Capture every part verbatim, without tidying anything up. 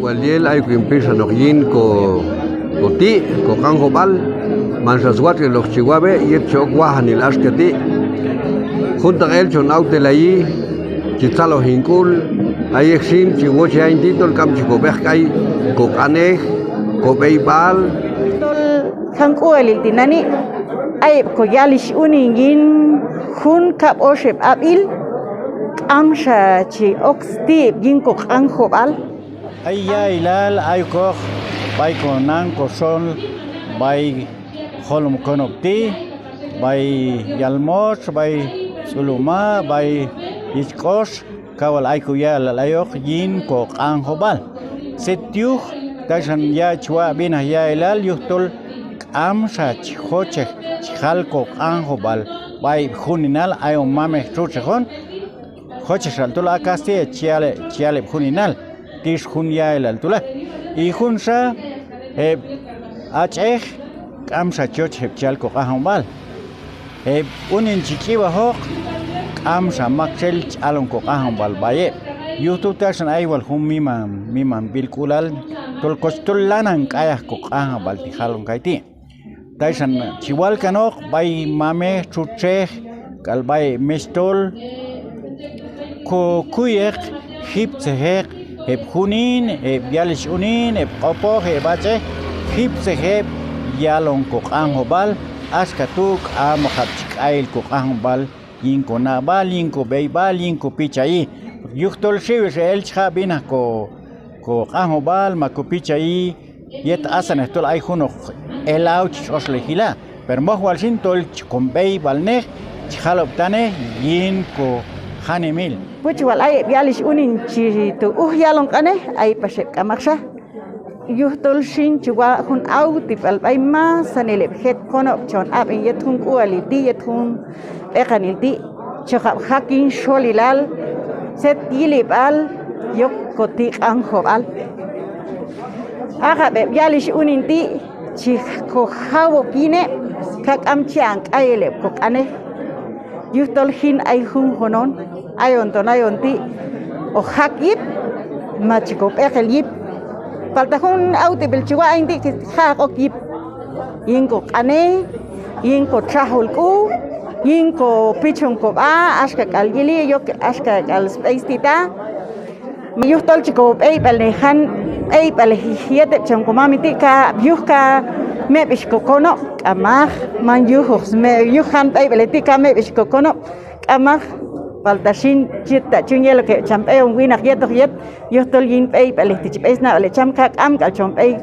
Wal yel ayok hin pixanoq yin ko, ko ti', ko q'anjob'al, manxa swatx'iloq chi wab'e' yet chi ok wajanil axka ti'. Juntaq el chon awtelayi, chi tzaloj hin k'ul, ayek' xin chi wochej ayin ti' tol k'am chi ko b'eq k'ay ko q'anej, ko b'eyb'al. Tol jan k'ualil tinani', ay heb' ko yalixh unin yin jun kab' oxeb' ab'il, k'amxa chi ok sti' heb' yin ko q'anjob'al. Ay ya'ilal ayokoj b'ay ko nan ko xol, b'ay Jolom Konob' ti', b'ay Yalmotx, b'ay Tz'uluma', b'ay Yichk'ox, kaw wal ay ko ya'ilal ayok yin ko q'anjob'al. Tzet yuj, taxan ya' chi wa' b'inaj ya'ilal yujtol k'amxa chi jochej chi jal ko q'anjob'al b'ay heb' juninal, ayon mamej txutxej on, jochej xal tol a kasti' chi yal, chi yal heb' juninal. Tix jun ya'ilal tu' la. Y junxa, heb' ach'ej, k'amxa chi yochej heb' chi yal ko q'anjob'al. Heb' unin chi ch'ib'ajoq, k'amxa maktxel chi alon ko q'anjob'al b'ay heb'. Yuj tu' taxan ay wal jun miman, miman b'ilk'ulal, tol koch tol lanan k'ayaj ko q'anjob'al ti' jalon kayti'. Taxan chi wal kanoq b'ay mamej txutxej k'al b'ay heb' mexhtol, ko kuyek, jiptzejek heb' junin, heb' yalixh unin, heb' q'opoj, heb' ach'ej, jiptzej heb' yalon ko q'anjob'al, axka tu' k'amoqab' chi k'ayil ko q'anjob'al yin ko nab'al, yin ko b'eyb'al, yin ko pichayi. Yujtol xiwil xa el chi jaq' b'inaj ko, ko q'anjob'al ma ko pichayi, yet asannej tol ay junoq elaw chi tx'oxlay jila', pero moj wal xin tol chi kon b'eyb'alnej, chi jalob'tanej yin ko janemil. Puch wal ay heb' yalixh unin chi tu' uj yalon q'anej, ay pax heb' k'amaqxa. Yujtol xin chi waq' jun awteb'al b'ay masanil heb' jet konob' chon ab'en yet jun k'ualil ti', yet jun b'eqanil ti', choqab' jaq' yin xolilal tzet yilib'al yok ko ti' q'anjob'al. Aqab' heb' yalixh unin ti' chi ko jaw ok yin heb', ka k'am chi aq'on k'ayel heb' ko q'anej. Yujtol jin ay junjun on, ayon ton ayon ti', hoq jaq' yip, ma chi ko b'eqel yip. Palta jun awteb'al chi waq' ayin ti' chi jaq' ok yip. Yin ko q'anej, yin ko txajul k'u, yin ko pichon ko b'a, axka k'al yili, yok axka k'al sb'ey sti' ta. Ma yujtol chi ko b'eyb'alnej jan b'eyb'alej yet heb' cham ko mamin ti', ka yuj ka meb'ix ko konob', k'amaq, man yujoq, yuj jan b'eyb'alej ti' ka meb'ix ko konob', k'amaq. Palta xin chi ta chun yelok heb' cham b'eyon winaq yetoq yet, yujtol yin b'eyb'alej ti' chi b'ey snab'al heb' cham, ka k'am k'al chon b'ey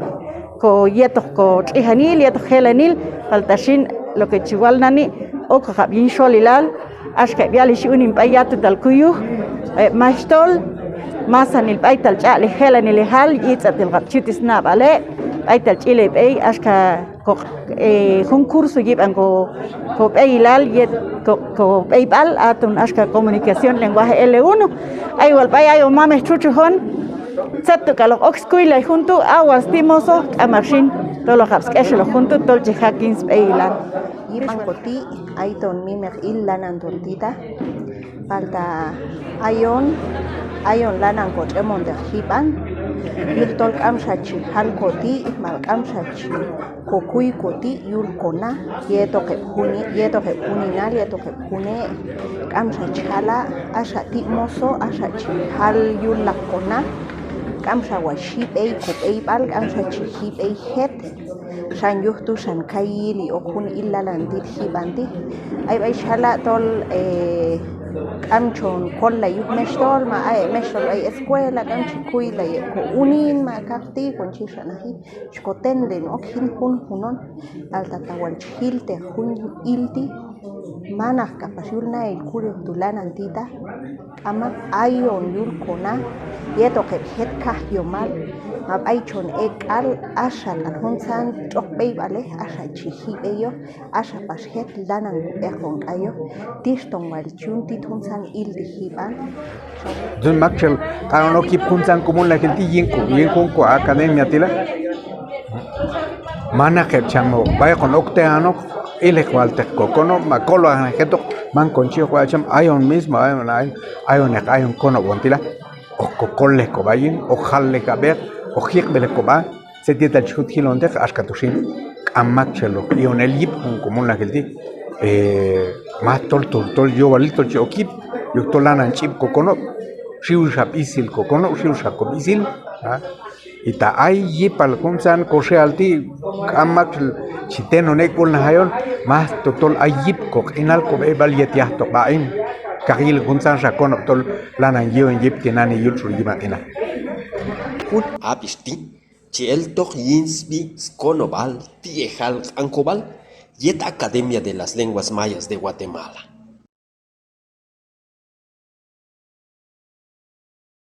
ko yetoq ko tx'ijanil, yetoq jelanil, palta xin lo que chi wal nani', okoqab' yin xolilal, axka heb' yalixh unin b'ay yatutal kuyuj, heb' maxhtol, masanil b'aytal ch'aq'lej jelanilejal, yitz'atiloqab' chut snab'al heb', b'aytal ch'ilay b'ey, axka ko, eh, jun curso yib'an ko, ko b'eyilal, yet ko, ko b'eyb'al, aton axka comunicación lenguaje L uno, ay wal b'ay ayon mamej txutxej on, tzet tu' k'al hoq ok skuylay jun tu', a wal sti' moso, k'amaq xin, tol hoqab' sk'exeloq jun tu', tol chi jaq' yin sb'eyilal. Yib'an ko ti', ay ton mimeq il lanan ton tita, palta ayon, ayon lanan ko tx'emonteq jib'an, yujtol k'amxa chi jal ko ti', ma k'amxa chi ko kuy ko ti' yul ko na, yetoq heb' juni, yetoq heb' juninal, yetoq heb' june', k'amxa chi jala', axa ti' moso, axa chi jal yullaq ko na, k'amxa wal ji b'ey ko b'eyb'al, k'amxa chi ji b'ey jet, xan yuj tu' xan kay yili ok jun il lanan tit jib'an ti'. Ay b'ay chi jala' tol, eh, k'am chon kollay yuj mexhtol, ma ay heb' mexhtol b'ay escuela, k'am chi kuylay heb' ko unin, ma kaqti', kon chi xan aji. Chi ko tenlen ok jin junjun on, palta ta wal chi jilteq jun il ti', manaq k'apax yul nahil kuyoj tu' lanan tita, k'amaq, ayon yul ko na, yetoq heb' jet kajyomal, ma b'ay chon ek' k'al, axa k'al juntzan tx'oq b'eyb'alej, axa chi ji b'eyoq, axa pax jet lanan ko b'eqon k'ayoq, tix ton wal chi yun tit juntzan il ti' jib'an. Entonces maktxel q'anon ok yip juntzan komulnajil ti' yin ko, yin jun ko academia ti' la. Manaq heb' cham hoq b'ay hoqon ok teq'anoq, ilek walteq ko konob', ma kolwajnej jetoq, man kon chi ok wal heb' cham, ayon mismo, ayon, ayon, ayoneq ayon konob' on ti' la. Hoq ko kollej ko b'a yin, hoq jallej a b'eq, hoq jiqb'elej kob'a tzet yetal chi jut jilonteq, axka tu' xin k'am maktxel hoq i'on el yip jun komulnajil ti', eh, mas tol, tol, tol yowalil tol chi ok yip, yujtol lanan ch'ib' kokonob', xiwxa b'isil kokonob', xiwxa kob'isil, ¿ah? Y ta ay yipal juntzan koxe'al ti', k'am maktxel chi tenon ek'b'ulnaj ayon, mas tol, tol ay yip koq'inal kob'eyb'al yet yajtoq b'aq'in. Kaq yili juntzanxa konob' tol lanan yi'on yip tinani' yul tx'otx' yib'an q'inal. Jun ab'ix ti' chi eltoq yin sb'i skonob'al ti'ejal Q'anjob'al yet Academia de las Lenguas Mayas de Guatemala.